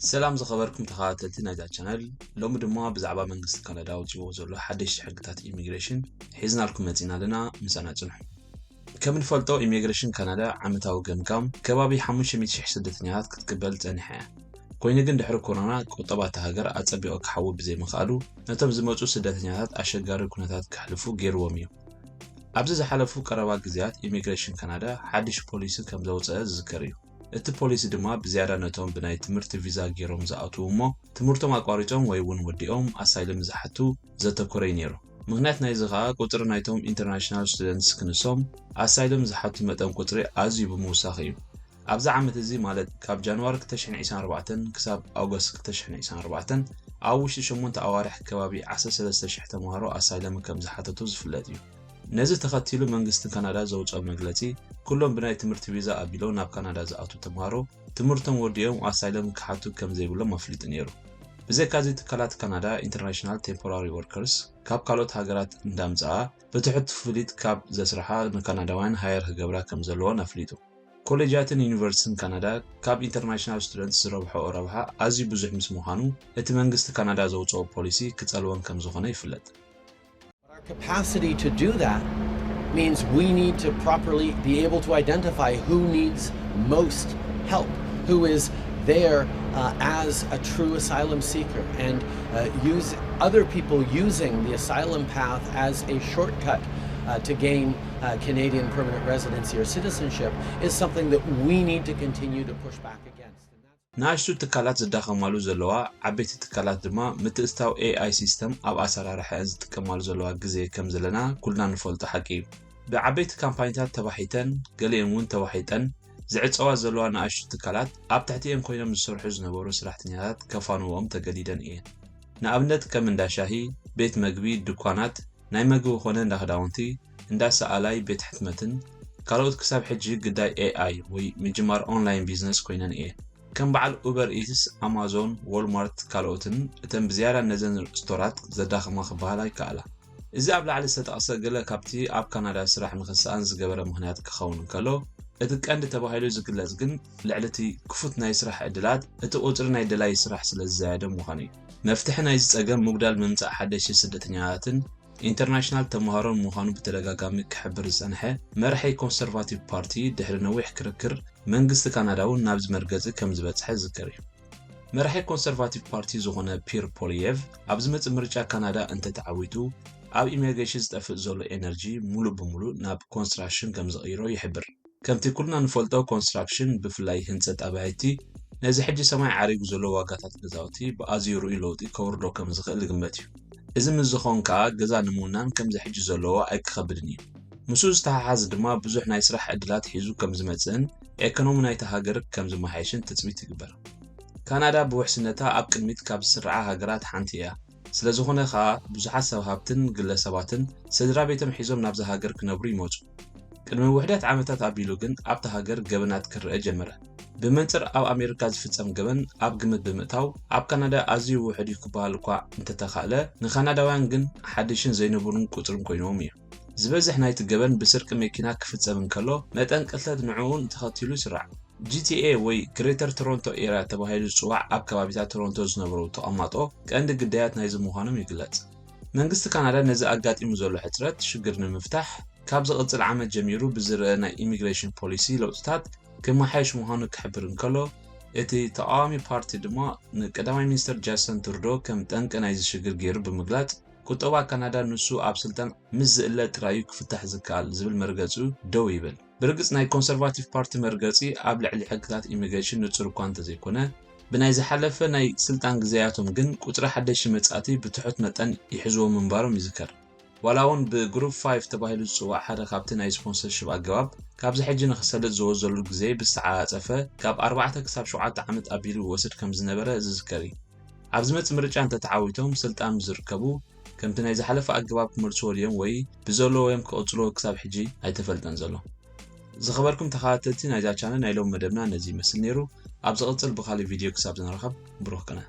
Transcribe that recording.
ሰላም ዝኸበርኩም ተኸታተልቲ ናይዛ ቻነል፣ ሎሚ ድማ ብዛዕባ መንግስቲ ካናዳ ኣውፂዎ ዘሎ ሓደሽቲ ሕግታት ኢሚግሬሽን ሒዝናልኩም መፂና ኣለና። ምሳና ፅንሑ። ከም እንፈልጦ ኢሚግሬሽን ካናዳ ዓመታዊ ገምጋም ከባቢ ሓሙሽተ ሚእቲ ሽሕ ስደተኛታት ክትቅበል ፀኒሓ እያ። ኮይኑ ግን ድሕሪ ኮሮና ቁጠባ እታ ሃገር ኣፀቢቑ ክሓዊ ብዘይምኽኣሉ ነቶም ዝመፁ ስደተኛታት ኣሸጋሪ ኩነታት ከሕልፉ ገይርዎም እዩ። ኣብዚ ዝሓለፉ ቀረባ ግዜያት ኢሚግሬሽን ካናዳ ሓድሽ ፖሊሲ ከም ዘውፀአ ዝዝከር እዩ። እቲ ፖሊሲ ድማ ብዝያዳ ነቶም ብናይ ትምህርቲ ቪዛ ገይሮም ዝኣትዉ እሞ ትምህርቶም ኣቋሪጾም ወይ እውን ወዲኦም ኣሳይለም ዝሓቱ ዘተኮረ እዩ ነይሩ። ምኽንያት ናይዚ ኸኣ ቁጽሪ ናይቶም ኢንተርናሽናል ስቱደንትስ ክንሶም ኣሳይለም ዝሓቱ መጠን ቁጽሪ ኣዝዩ ብምውሳኽ እዩ። ኣብዚ ዓመት እዚ ማለት ካብ ጃንዋሪ ክልተ ሽሕን ዕስራን ኣርባዕተን ክሳብ ኣውገስት ክልተ ሽሕን ዕስራን ኣርባዕተን ኣብ ውሽጢ ሸሞንተ ኣዋርሕ ከባቢ ዓሰርተ ሰለስተ ሽሕ ተምሃሮ ኣሳይለም ከም ዝሓተቱ ዝፍለጥ እዩ። ነዚ ተኸቲሉ መንግስቲ ካናዳ ዘውፅኦ መግለፂ ኩሎም ብናይ ትምህርቲ ቪዛ ኣቢሎም ናብ ካናዳ ዝኣትዉ ተምሃሮ ትምህርቶም ወዲኦም ኣሳይለም ክሓቱ ከም ዘይብሎም ኣፍሊጡ ነይሩ። ብዘይካዚ ትካላት ካናዳ ኢንተርናሽናል ቴምፖራሪ ወርከርስ ካብ ካልኦት ሃገራት እንዳምፅኣ ብትሑት ክፍሊት ካብ ዘስርሓ ንካናዳውያን ሃየር ክገብራ ከም ዘለወን ኣፍሊጡ። ኮሌጃትን ዩኒቨርሲቲን ካናዳ ካብ ኢንተርናሽናል ስቱደንትስ ዝረብሐኦ ረብሓ ኣዝዩ ብዙሕ ምስ ምዃኑ እቲ መንግስቲ ካናዳ ዘውፅኦ ፖሊሲ ክፀልወን ከም ዝኾነ ይፍለጥ። Our capacity to do that means we need to properly be able to identify who needs most help, who is there uh, as a true asylum seeker, and uh, use other people using the asylum path as a shortcut uh, to gain uh, Canadian permanent residency or citizenship is something that we need to continue to push back against. And that's ንኣሽቱ ትካላት ዝዳኸማሉ ዘለዋ ዓበይቲ ትካላት ድማ ምትእትታው ኤኣይ ሲስተም ኣብ ኣሰራርሐአን ዝጥቀማሉ ዘለዋ ግዜ ከም ዘለና ኩልና ንፈልጦ ሓቂ እዩ። ብዓበይቲ ካምፓኒታት ተባሒተን ገሊአን እውን ተዋሒጠን ዝዕፀዋ ዘለዋ ንኣሽቱ ትካላት ኣብ ትሕቲአን ኮይኖም ዝሰርሑ ዝነበሩ ሰራሕተኛታት ከፋንዎም ተገዲደን እየን። ንኣብነት ከም እንዳ ሻሂ፣ ቤት መግቢ፣ ድኳናት፣ ናይ መግቢ ኾነ እንዳ ክዳውንቲ፣ እንዳ ሰኣላይ፣ ቤት ሕትመትን ካልኦት ክሳብ ሕጂ ግዳይ ኤኣይ ወይ ምጅማር ኦንላይን ቢዝነስ ኮይነን እየን። ከም በዓል ኡበር ኢትስ፣ ኣማዞን፣ ዎልማርት ካልኦትን እተን ብዝያዳ ነዘን ስቶራት ዘዳኽማ ክበሃላ ይከኣላ። እዚ ኣብ ላዕሊ ዝተጠቕሰ ገለ ካብቲ ኣብ ካናዳ ስራሕ ንኽሰኣን ዝገበረ ምኽንያት ክኸውን እንከሎ፣ እቲ ቀንዲ ተባሂሉ ዝግለጽ ግን ልዕሊ እቲ ክፉት ናይ ስራሕ ዕድላት እቲ ቁጽሪ ናይ ደላይ ስራሕ ስለ ዝዛየደ ምዃኑ እዩ። መፍትሒ ናይዚ ጸገም ምጉዳል ምምጻእ ሓደሽቲ ስደተኛታትን ኢንተርናሽናል ተምሃሮን ምዃኑ ብተደጋጋሚ ክሕብር ዝጸንሐ መራሒ ኮንሰርቫቲቭ ፓርቲ ድሕሪ ነዊሕ ክርክር መንግስቲ ካናዳ እውን ናብዚ መርገጺ ከም ዝበጽሐ ዝዝከር እዩ። መራሒ ኮንሰርቫቲቭ ፓርቲ ዝኾነ ፒር ፖሊየቭ ኣብ ዝመጽእ ምርጫ ካናዳ እንተተዓዊቱ ኣብ ኢሚግሬሽን ዝጠፍእ ዘሎ ኤነርጂ ሙሉእ ብሙሉእ ናብ ኮንስትራክሽን ከም ዝቕይሮ ይሕብር። ከምቲ ኩልና ንፈልጦ ኮንስትራክሽን ብፍላይ ህንጸት ኣባይቲ ነዚ ሕጂ ሰማይ ዓሪጉ ዘሎ ዋጋታት ገዛውቲ ብኣዝዩ ርኡይ ለውጢ ከውርዶ ከም ዝኽእል ዝግመት እዩ። እዚ ምስ ዝኾን ከኣ ገዛ ንምውናን ከምዚ ሕጂ ዘለዎ ኣይክኸብድን እዩ። ምስኡ ዝተሓሓዝ ድማ ብዙሕ ናይ ስራሕ ዕድላት ሒዙ ከም ዝመጽእን ኤኮኖሚ ናይታ ሃገር ከም ዝመሓየሽን ትጽቢት ይግበር። ካናዳ ብውሕስነታ ኣብ ቅድሚት ካብ ዝስርዓ ሃገራት ሓንቲ እያ። ስለ ዝኾነ ከኣ ብዙሓት ሰብ ሃብትን ግለሰባትን ስድራ ቤቶም ሒዞም ናብዛ ሃገር ክነብሩ ይመጹ። ቅድሚ ውሕደት ዓመታት ኣቢሉ ግን ኣብታ ሃገር ገበናት ክረአ ጀመረ። ብመንጽር ኣብ ኣሜሪካ ዝፍጸም ገበን ኣብ ግምት ብምእታው ኣብ ካናዳ ኣዝዩ ውሑድ እዩ ክበሃል እኳ እንተተኻእለ ንካናዳውያን ግን ሓድሽን ዘይንቡርን ቁጽርን ኮይንዎም እዩ። ዝበዝሕ ናይቲ ገበን ብስርቂ መኪና ክፍጸም እንከሎ መጠን ቅትለት ንዕኡን ተኸቲሉ ይስራዕ። ጂ ቲ ኤ ወይ ግሬተር ቶሮንቶ ኤርያ ተባሂሉ ዝጽዋዕ ኣብ ከባቢታት ቶሮንቶ ዝነብሩ ተቐማጦ ቀንዲ ግዳያት ናይዚ ምዃኖም ይግለጽ። መንግስቲ ካናዳ ነዚ ኣጋጢሙ ዘሎ ሕጽረት ሽግር ንምፍታሕ ካብ ዝቕጽል ዓመት ጀሚሩ ብዝረአ ናይ ኢሚግሬሽን ፖሊሲ ለውጥታት ክመሓየሽ ምዃኑ ክሕብር እንከሎ እቲ ተቓዋሚ ፓርቲ ድማ ንቀዳማይ ሚኒስተር ጃስተን ትሩዶ ከም ጠንቂ ናይዚ ሽግር ገይሩ ብምግላጽ ቁጠባ ካናዳ ንሱ ኣብ ስልጣን ምስ ዝእለ ጥራይ እዩ ክፍታሕ ዝከኣል ዝብል መርገጺኡ ደው ይብል። ብርግጽ ናይ ኮንሰርቫቲቭ ፓርቲ መርገጺ ኣብ ልዕሊ ሕግታት ኢሚግሬሽን ንጹር እኳ እንተዘይኮነ ብናይ ዝሓለፈ ናይ ስልጣን ግዜያቶም ግን ቁጽሪ ሓደሽቲ መጻእቲ ብትሑት መጠን ይሕዝዎ ምንባሮም ይዝከር። ዋላ እውን ብግሩፕ ፋይቭ ተባሂሉ ዝጽዋዕ ሓደ ካብቲ ናይ ስፖንሰርሺፕ ኣገባብ ካብዚ ሕጂ ንኽሰልጥ ዝወዘሉ ግዜ ብዝተዓጻጸፈ ካብ ኣርባዕተ ክሳብ ሸውዓተ ዓመት ኣቢሉ ይወስድ ከም ዝነበረ ዝዝከር እዩ። ኣብ ዝመጽእ ምርጫ እንተተዓዊቶም ስልጣን ምስ ዝርከቡ ከምቲ ናይ ዝሓለፈ ኣገባብ ክመልስዎ ድዮም ወይ ብዘለዎ እዮም ክቕጽልዎ ክሳብ ሕጂ ኣይተፈልጠን ዘሎ። ዝኸበርኩም ተኸታተልቲ ናይዛ ቻነል ናይ ሎም መደብና ነዚ ይመስል ነይሩ። ኣብ ዝቕጽል ብኻልእ ቪድዮ ክሳብ ዝንራኸብ ብሩኽ ቅነ።